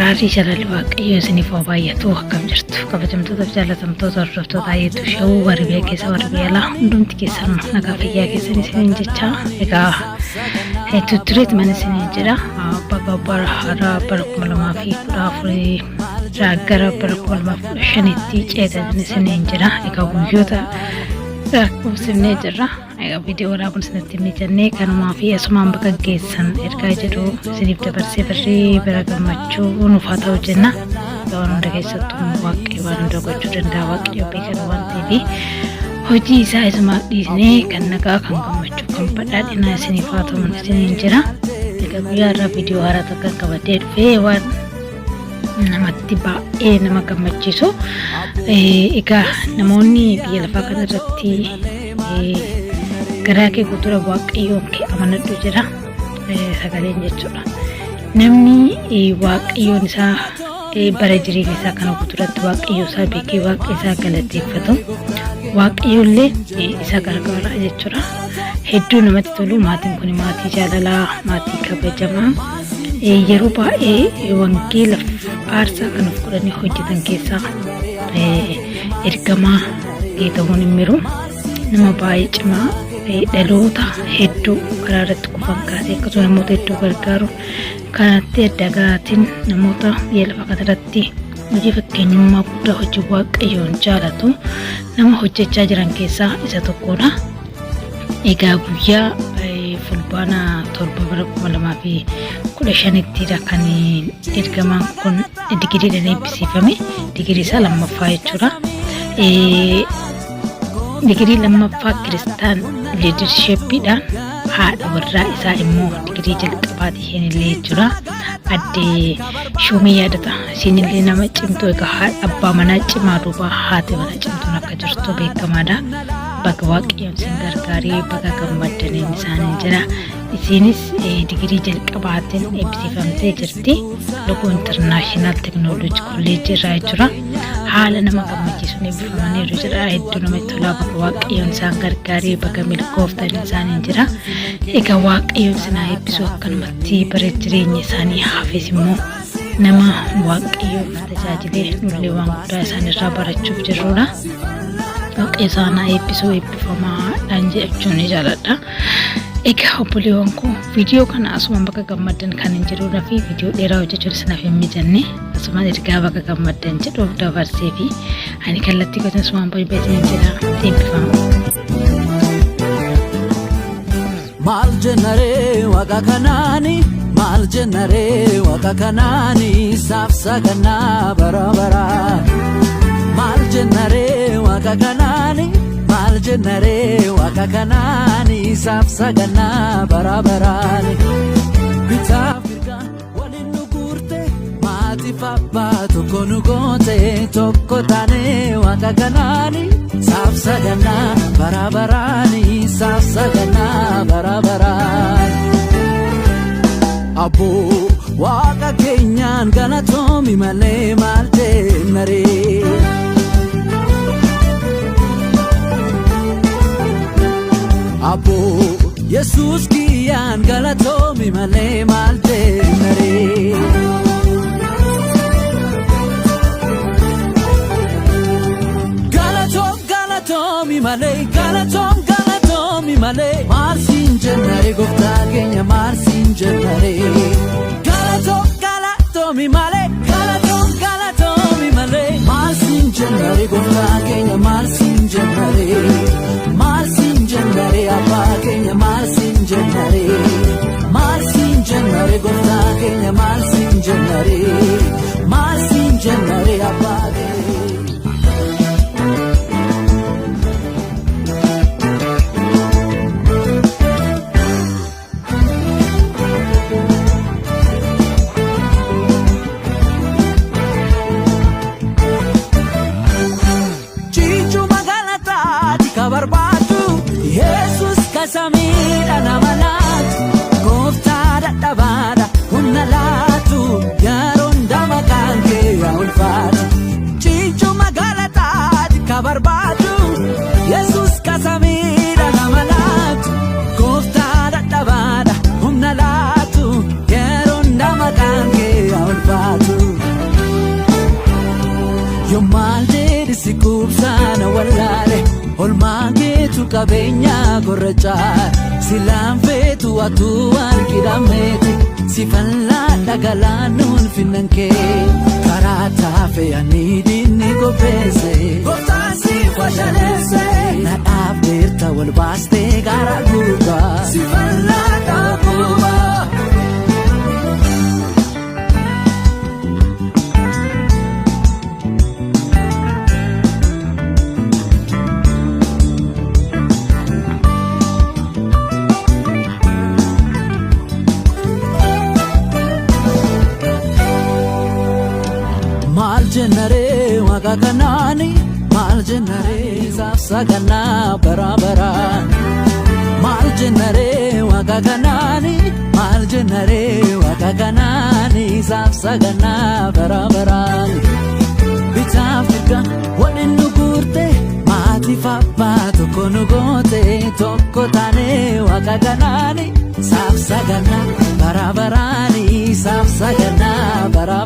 Araarri jaalalli Waaqayyoo isiniif haa baay'atu. Akkam jirtu kabajamtoota fi jaalatamtoota hordoftoota Ayeetu Shawuu warri biyya keessa warri biyya alaa hundumti keessan nagaa fayyaa keessan isiniin jecha egaa tuttureet mana isiniin jedha baga bara haaraa bara 2014 irraa gara bara 2015tti ceetan isiniin jedha. Egaa guyyoota lakkoofsifnee jirra. Egaa viidiyoo waraabuun isinitti hin mijannee kanumaa fi asumaan bakka geessan ergaa jedhu isiniif dabarsee birrii bira gammachuu nuuf haa ta'u jenna. Egaa waan hunda keessattuu waaqayyo waan hunda gochuu danda'a, waaqayyo beekan waan ta'eef hojii isaa isumaaf dhiisnee kan nagaa kan gammachuu kan badhaadhinaa isiniif haa ta'u isiniin jira. Egaa guyyaa irraa viidiyoo haaraa takka qabadhee dhufee waan namatti baay'ee nama gammachiisu. Egaa namoonni biyya lafaa kana irratti garaa kee guutuudha waaqayyoon kee amanadhu jedha sagaleen jechuudha. Namni waaqayyoon isaa bara jireenya isaa kana guutuudhaatti waaqayyo isaa beekee waaqa isaa galateeffatu waaqayyoollee isa gargaara jechuudha. Hedduu namatti tolu maatiin kun maatii jaalalaa maatii kabajamaa yeroo baay'ee wangeelaaf aarsaa kan of godhanii hojjetan keessaa ergamaa Geetahuun Immiruu nama baay'ee cimaa dhaloota hedduu karaa irratti kufan kaasee akkasuma namoota hedduu gargaaru kanatti adda garaatiin namoota biyya lafa kanarratti hojii fakkeenyummaa guddaa hojii waaqayyoon jaalatu nama hojjechaa jiran keessaa isa tokkodha. Egaa guyyaa fulbaana 7 bara 2015ttidha kan ergamaan kun digiriidhaan eebbisiifame. Digirii isaa lammaffaa jechuudha. Digirii lammaffaa kiristaan liidarsheeppiidhaan haadha warraa isaa immoo digirii jalqabaati isheen illee jechuudha. Addee Shuumii yaadata. Isheen illee nama cimtuu egaa haadha abbaa manaa cimaa duuba haati manaa cimtuun akka jirtu beekamaadha. Baga waaqayyoon isin gargaaree baga gammaddaniin isaaniin jira. Isiinis digirii jalqabaatiin eebbisiifamtee jirti. Logoo Intarnaashinaal Teknooloojii Kolleejjii irraa jechuudha. Haala nama gammachiisuun eebbifamaniiru jedha. Hedduu namatti tolaa baga waaqayyoon isaan gargaaree baga milkooftan isaaniin jira. Egaa waaqayyoon isin haa eebbisu akkanumatti bara jireenya isaanii hafes immoo nama waaqayyoof tajaajilee nullee waan guddaa isaan irraa barachuuf jirrudha. Waaqayyo isaan haa eebbisu eebbifamaadhaan jechuun ni jaaladha. Egaa obboleewwan koo viidiyoo kana asumaan bakka gammaddan kan hin jirudha fi viidiyoo dheeraa hojjechuun isinaaf hin mijanne asumaan ergaa bakka gammaddan jedhuuf dabarsee fi ani kallattii gosa asumaan baay'ee hin jira eebbifama. Maal jennaree waaqa kanaani maal jennaree waaqa kanaani saaf sagannaa bara baraa. Maal jennaree waaqa kanaani maal jennaree waaqa kanaani saaf sagannaa bara baraani. Bitaaf mirgaa waliin nu guurte maatiif abbaa tokko nu goote tokko taane waaqa kanaani saaf sagannaa bara baraani saaf sagannaa bara baraan. Abboo waaqa keenyaan galatoomi malee maal jennaree. Abboo Yesuus kiyyaan galatoomi malee maal jennaree. Galatoom galatoomi malee galatoom galatoomi malee maal siin jennaree gooftaa keenya maal siin jennaree. Galatoom galatoomi malee galatoom galatoomi malee maal siin jennaree gooftaa keenya maal siin jennaree. Maal siin jennaree abbaa keenya maal siin jennaree. Maal siin jennaree gooftaa keenya maal siin jennaree. Maal siin jennaree abbaa keenya. Cichuu magaalataati ka barbaadu Yesus ka samiidha nama laatu Gooftaa dadhabaadha humna laatu Yeroon maqaan kee yaa ulfaatu. Qabeenya gorra caala silaan feetu atuu argidhameeti si fallaa dhagalaanuun finnan kee karaa taafe ani diinni qopheesse gooftaan si fashaleesse na dhaabdeerta wal baastee gaara gubbaa si fallaa dhaabubaa. Maal jennaree waaqa kanaani, maal jennaree isaaf saganaa bara baraan. Maal jennaree waaqa kanaani, maal jennaree waaqa kanaani, isaaf saganaa bara baraan. Bitaaf mirga waliin nu guurte, maatii abbaa tokko nu goote, tokko taanee waaqa kanaani, isaaf saganaa bara baraani, isaaf saganaa bara.